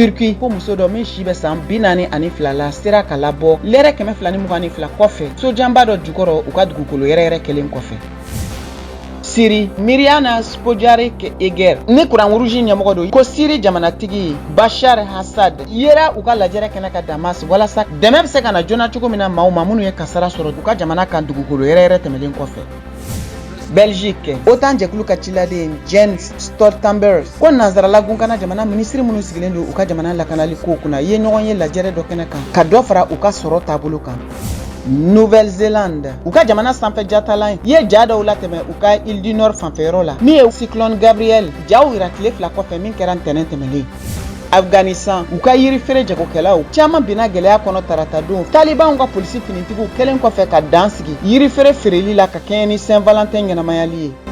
Turki, ko muso dɔ min si bɛ san 42 la sera ka labɔ lɛrɛ 222 kɔfɛ sojanba dɔ jukɔrɔ u ka dugukolo yɛrɛyɛrɛ kɛlen kɔfɛ. Siri, Mirjana Spoljaric Egger ni Croix Rouge ɲɛmɔgɔ don, ko Siri jamanatigi Bashar Assad yera u ka lajɛrɛ kɛnɛ kan Damas walasa dɛmɛ bɛ se ka na joona cogo min na maaw ma minnu ye kasara sɔrɔ u ka jamana kan dugukolo yɛrɛyɛrɛ tɛmɛlen kɔfɛ. Belgique, OTAN jɛkulu ka ciladen Jens Stoltenberg ko nansarala gunkana jamana minisiri minnu sigilen don u ka jamana lakanali kow kunna ye ɲɔgɔn ye lajɛrɛ dɔ kɛnɛ kan ka dɔ fara u ka sɔrɔ taabolo kan. Nouvelle-Zélande, u ka jamana sanfɛ jatalan ye ja dɔw latɛmɛ u ka Île du Nord fanfɛyɔrɔ la min ye cyclone Gabriel jaw yira tile 2 kɔfɛ min kɛra ntɛnɛn tɛmɛlen. Afghanistan, u ka yirifeere jagokɛlaw caman binna gɛlɛya kɔnɔ taratadon, Talibanw ka polisi finitigiw kɛlen kɔfɛ ka dan sigi yirifeere feereli la ka kɛɲɛ ni Saint Valentin ɲɛnamayali ye.